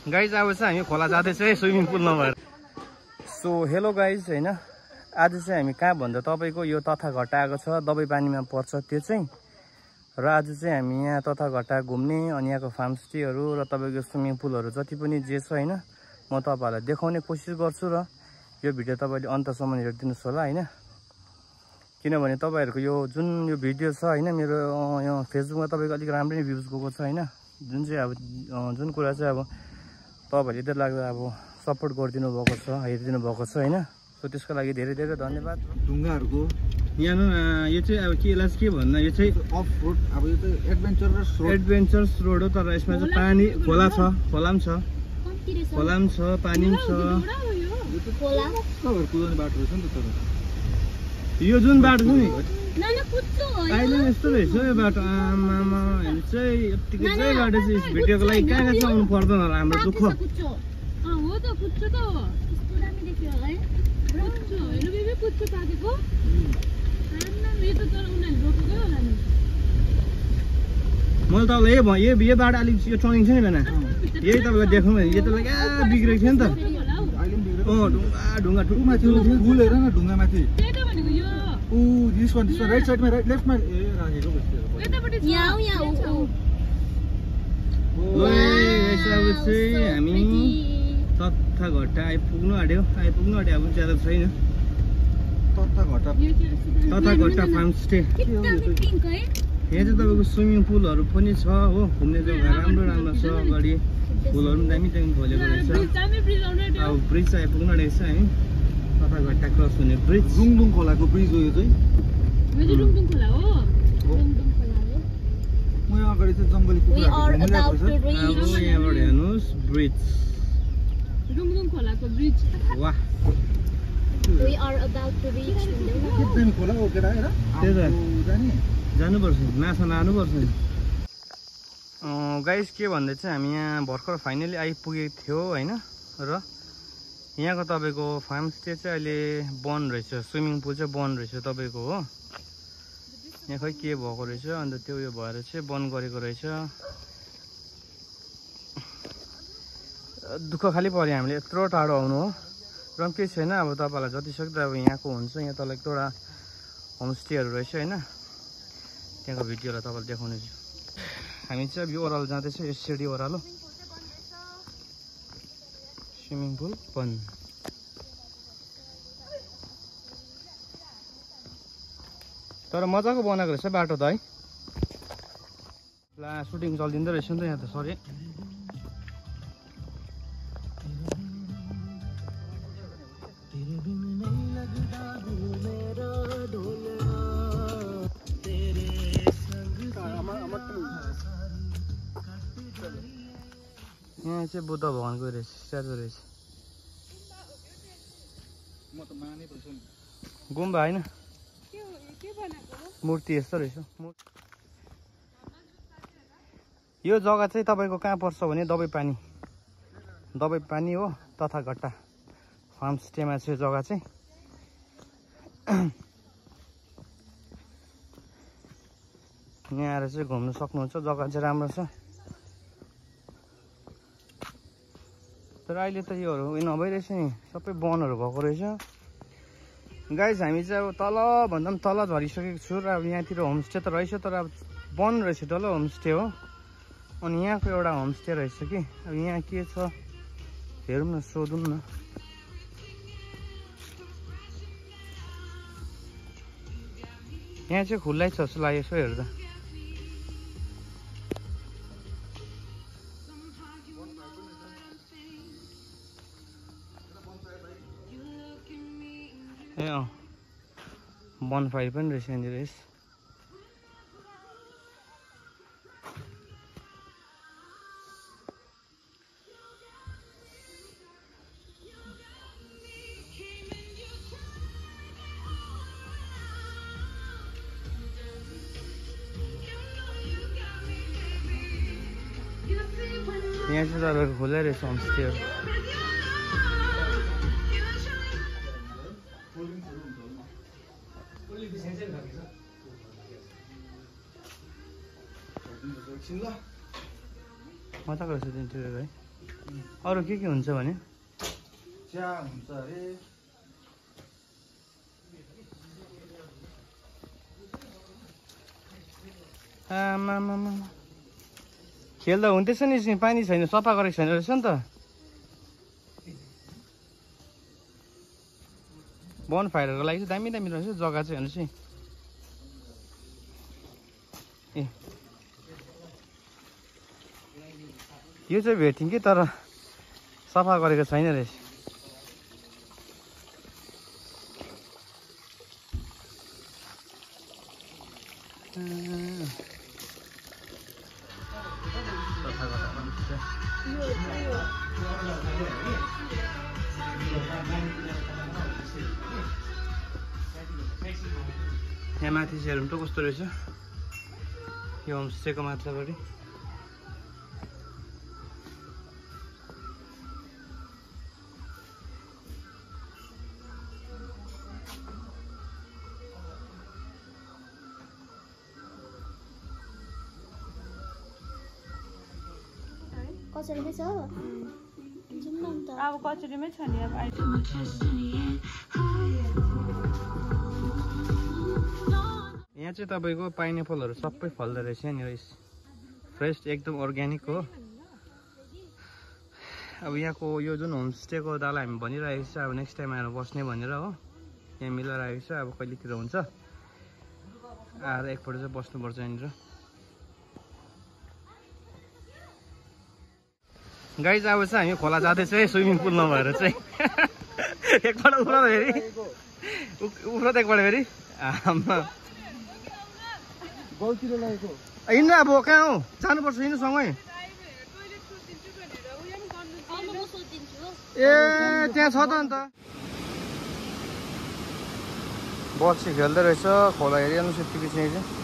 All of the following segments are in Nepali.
गाइज अब चाहिँ हामी खोला जाँदैछ है स्विमिङ पुल नभएर। सो हेलो गाइज होइन, आज चाहिँ हामी कहाँ भन्दा तपाईँको यो तथाघट्टा आएको छ, दबाई पानीमा पर्छ त्यो चाहिँ। र आज चाहिँ हामी यहाँ तथाघट्टा घुम्ने अनि यहाँको फार्म स्टेहरू र तपाईँको स्विमिङ पुलहरू जति पनि जे छ होइन, म तपाईँहरूलाई देखाउने कोसिस गर्छु। र यो भिडियो तपाईँले अन्तसम्म हेरिदिनुहोस् होला होइन, किनभने तपाईँहरूको यो जुन यो भिडियो छ होइन, मेरो यो फेसबुकमा तपाईँको अलिक राम्रै भ्युज गएको छ होइन, जुन चाहिँ अब जुन कुरा चाहिँ अब तपाईँहरूले यति लाग्दा अब सपोर्ट गरिदिनु भएको छ, हेरिदिनु भएको छ होइन। सो त्यसको लागि धेरै धेरै धन्यवाद। ढुङ्गाहरूको यहाँ यो चाहिँ अब के यसलाई के भन्दा यो चाहिँ अफ रोड, अब यो चाहिँ एडभेन्चरस रोड हो, तर यसमा चाहिँ पानी खोला छ, खोला पनि छ, पानी पनि छ। कुदाउने बाटो रहेछ नि त। तर यो जुन बाटो छ नि अहिले यस्तो रहेछ यो बाटो, आमामा चाहिँ यत्तिकै चाहिँ बाटो चाहिँ भिडियोको लागि कहाँ कहाँ चाहिँ आउनु पर्दैन होला हाम्रो दुःख। मैले तपाईँलाई यो बाटो अलिक यो टर्निङ छ नि बेना, यही तपाईँलाई देख्नु भने यो त क्या बिग्रेको थियो नि त। ढुङ्गा फुल हेर न ढुङ्गामाथि। राइट साइडमा लेफ्टमा राखेको हामी तथाघट्टा आइपुग्नु आँट्यो अब ज्यादा छैन। तथाघट्टा फार्म स्टे, यहाँ चाहिँ तपाईँको स्विमिङ पुलहरू पनि छ हो, घुम्ने जग्गा राम्रो राम्रो छ, अगाडि फुलहरू पनि दामी दामी फलेको रहेछ। अब ब्रिज आइपुग्नु रहेछ हामी, तथाघट्टा क्रस हुने ब्रिज, रुङदुङ खोलाको ब्रिज हो यो चाहिँ। म यहाँ अगाडि चाहिँ जङ्गली कुकुरहरू घुमिरहेको छ। अब यहाँबाट हेर्नुहोस् ब्रिज, रुङदुङ खोलाको ब्रिज। वाह, We are about to reach कितनी खोला हो केटा हेर जाने जानुपर्छ, माछा लानुपर्छ। गाइस के भन्दै चाहिँ हामी यहाँ भर्खर फाइनली आइपुगेको थियो होइन, र यहाँको तपाईँको फार्म स्टे चाहिँ अहिले बन्द रहेछ, स्विमिङ पुल चाहिँ बन्द रहेछ तपाईँको हो। यहाँ खै के भएको रहेछ, अन्त त्यो उयो भएर चाहिँ बन्द गरेको रहेछ। दुःख खालि पऱ्यो हामीले यत्रो टाढो आउनु हो, र पनि केही छैन। अब तपाईँलाई जति सक्दो अब यहाँको हुन्छ, यहाँ तल एकवटा होमस्टेहरू रहेछ होइन, त्यहाँको भिडियोलाई तपाईँलाई देखाउने छु। हामी चाहिँ अब यो ओह्रालो जाँदैछौँ, यो सिडी ओह्रालो। स्विमिङ पुल बन्द। तर मजाको बनाएको रहेछ बाटो त है, ला सुटिङ चलिदिँदो रहेछ नि त यहाँ त। सरी यहाँ चाहिँ बुद्ध भगवानको रहेछ, स्ट्याचु रहेछ। गुम्बा होइन, मूर्ति यस्तो रहेछ। यो जग्गा चाहिँ तपाईँको कहाँ पर्छ भने दबाई पानी हो, तथाघट्टा फार्म स्टेमा चाहिँ जग्गा चाहिँ। यहाँ आएर चाहिँ घुम्नु सक्नुहुन्छ, जग्गा चाहिँ राम्रो छ। तर अहिले त योहरू उयो नभइरहेछ नि, सबै बनहरू भएको रहेछ। गाइज हामी चाहिँ अब तलभन्दा पनि तल झरिसकेको छु, र अब यहाँतिर होमस्टे त रहेछ, तर अब बन्द रहेछ डल्लै होमस्टे हो। अनि यहाँको एउटा होमस्टे रहेछ कि, अब यहाँ के छ हेरौँ न, सोधौँ न। यहाँ चाहिँ खुल्लै छ जस्तो लाग्यो यसो हेर्दा। ए बनफायर पनि रहेछ यहाँनिर। यस यहाँ चाहिँ तपाईँको खुल्लै रहेछ होमस्टेहरू। एकछिन ल मजाको रहेछ इन्टेरियर है। अरू के हुन्छ भने चिया हुन्छ अरे आमामामा खेल्दा हुन्थेछ नि यसमा पानी छैन सफा गरेको छैन रहेछ नि त बन फायरहरूको लागि चाहिँ दामी दामी रहेछ जग्गा चाहिँ हेर्नुहोस् है ए यो चाहिँ भेट्थ्यौँ कि तर सफा गरेको छैन रहेछ यहाँ माथि चाहिँ हेरौँ त कस्तो रहेछ यो होमस्टेको माथिल्लोपट्टि कसरीमै छ जाउँ न अन्त अब कचरीमै छ नि अब यहाँ चाहिँ तपाईँको पाइनएप्पलहरू सबै फल्दो रहेछ यहाँनिर फ्रेस एकदम अर्ग्यानिक हो अब यहाँको यो जुन होमस्टेको दालाई हामी भनिरहेको छ अब नेक्स्ट टाइम आएर बस्ने भनेर हो यहाँ मिलाइरहेको छ अब कहिलेतिर हुन्छ आएर एकपल्ट चाहिँ बस्नुपर्छ यहाँनिर गाइज अब चाहिँ हामी खोला जाँदैछ है स्विमिङ पुल नभएर चाहिँ एकपल्ट उफ्रदा फेरि उफ्रदा एकपल्ट फेरि हिँड्नु अब कहाँ हो जानुपर्छ हिँड्नु सँगै ए त्यहाँ छ त अन्त बक्सी खेल्दै रहेछ खोला हेरिहाल्नु यतिकै चाहिँ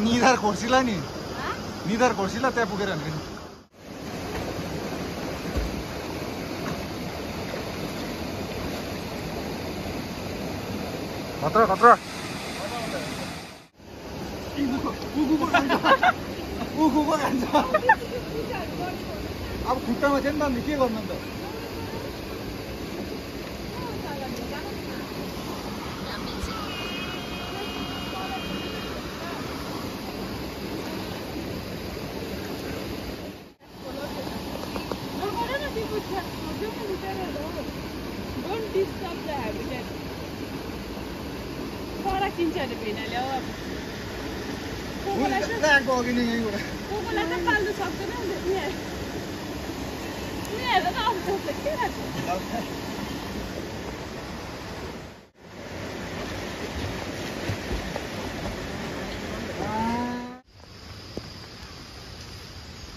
निधार खोर्सीला नि निधार खोर्सीला त्यहाँ पुगेर हामी खतरा खतरा अब खुट्टामा थियो नि त अन्त के गर्नु अन्त Don't disturb the habitat. Kora kincha le pinale au. ट्र्याकको अघि नै यहीँबाट कोकोला त पाल्नु सक्दैन नि यहाँ हेर त आउँछ के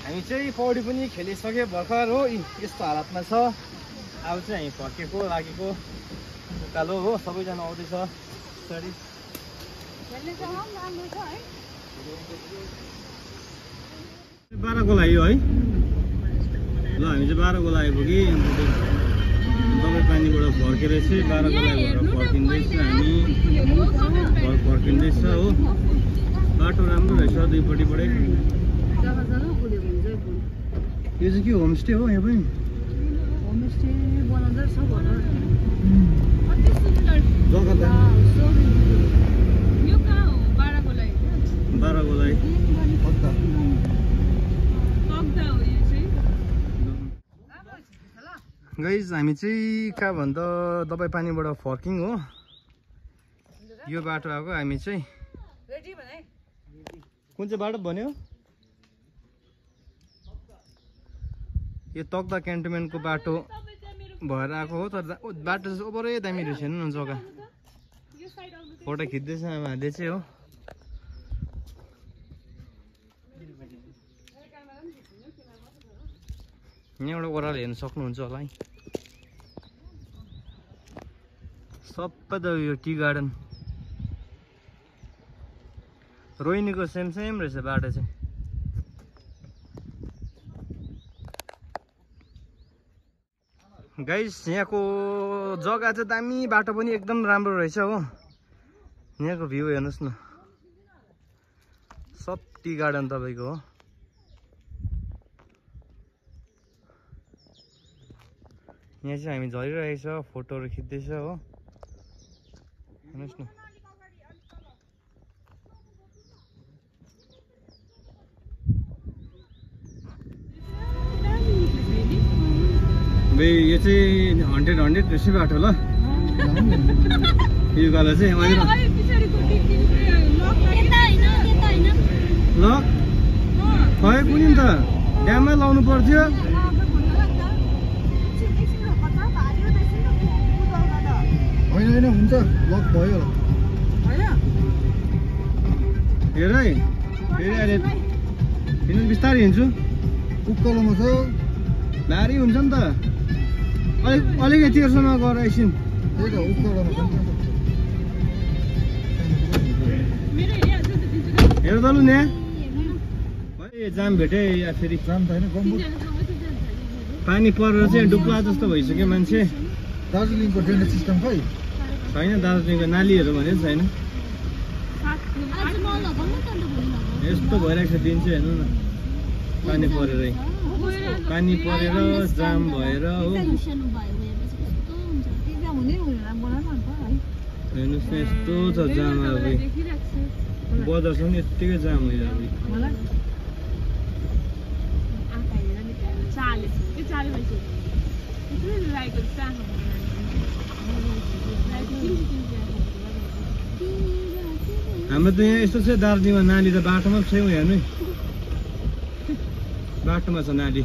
हामी चाहिँ पौडी पनि खेलिसक्यो भर्खर हो यस्तो हालतमा छ अब चाहिँ हामी फर्केको लागेको उकालो हो सबैजना आउँदैछ सरी खेल्ने जग्गा पनि राम्रो छ है 12 गोला आयो है ल हामी चाहिँ 12 गोला आइपुग्यो दबाई पानीबाट फर्केर चाहिँ 12 गोलाबाट फर्किँदैछ हामी फर्किँदैछ हो बाटो राम्रो रहेछ दुईपट्टिबाटै यो चाहिँ के होमस्टे हो यहाँ पनि होमस्टे बनाउँदै छ भन जग्गा त यो कहाँ हो 12 गोला 12 गोला कता तक्दा हो यो चाहिँ गाइज हामी चाहिँ कहाँ भन्दा दबाई पानीबाट फर्किङ हो यो बाटो आएको हामी चाहिँ रेडी भने कुन चाहिँ बाटो भन्यो यो तक्दा क्यान्टोनमेन्टको बाटो भएर आएको हो तर बाटो चाहिँ ओभरै दामी रहेछ हेर्नु न जग्गा फोटो खिच्दैछ हामीले चाहिँ हो यहाँबाट ओह्रालो हेर्न सक्नुहुन्छ होला है सबै त यो टी गार्डन रोहिणीको सेम रहेछ बाटो चाहिँ। गाइस यहाँको जग्गा चाहिँ दामी, बाटो पनि एकदम राम्रो रहेछ हो। यहाँको भ्यू हेर्नुहोस् न, सब टी गार्डन तपाईँको हो। यहाँ चाहिँ हामी झरिरहेछ, फोटोहरू खिच्दैछ हो। हेर्नुहोस् न, यो चाहिँ 100 रहेछ बाटो ल। यो गाला चाहिँ ल खै कुनि त ड्याममै लाउनु पर्थ्यो। होइन हुन्छ लक भयो हेर है, फेरि अहिले हिँड्नु बिस्तारै हिँड्छु। उक्कलोमा छ भारी हुन्छ नि त, अलिकति तेर्सोमा गएर एकछिन। त्यही त उक्कलोमा छ हेर त लु यहाँ जाम भेटे या फेरि जाम छैन। पानी परेर चाहिँ डुब्ला जस्तो भइसक्यो मान्छे। दार्जिलिङको ड्रेनेज सिस्टम खै छैन, दार्जिलिङको नालीहरू भने छैन। यस्तो भइरहेको छ दिन चाहिँ हेर्नु न, पानी परेरै, पानी परेर जाम भएर हो। हेर्नुहोस् न यस्तो छ जाम। अब बजारसम्म यत्तिकै जाम हो अब। हाम्रो त यहाँ यस्तो छ दार्जिलिङमा नाली त बाटोमा छ हेर्नु, बाटोमा छ नाली।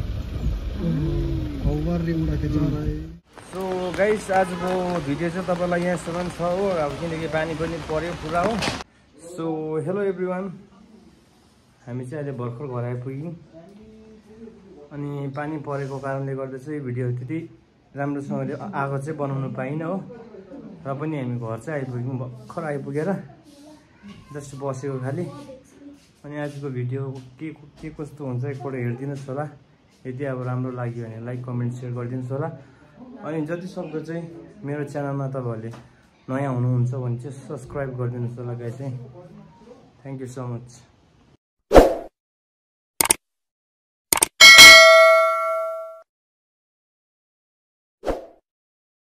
सो गाइस आजको भिडियो चाहिँ तपाईँलाई यहाँसम्म छ हो, अब किनकि पानी पनि पर्यो पुरा हो। सो हेलो एभ्रिवान, हामी चाहिँ अहिले भर्खर घर आइपुग्यौँ। अनि पानी परेको कारणले गर्दा चाहिँ भिडियो त्यति राम्रोसँगले आगो चाहिँ बनाउनु पाइनँ हो। र पनि हामी घर चाहिँ आइपुग्यौँ, भर्खर आइपुगेर जस्ट बसेको खालि। अनि आजको भिडियो के कस्तो हुन्छ एकपल्ट हेरिदिनुहोस् होला। यदि अब राम्रो लाग्यो भने लाइक कमेन्ट सेयर गरिदिनुहोस् होला। अनि जति सक्दो चाहिँ मेरो च्यानलमा तपाईँहरूले नयाँ हुनुहुन्छ भने चाहिँ सब्सक्राइब गरिदिनुहोस् होला guys. Thank you so much.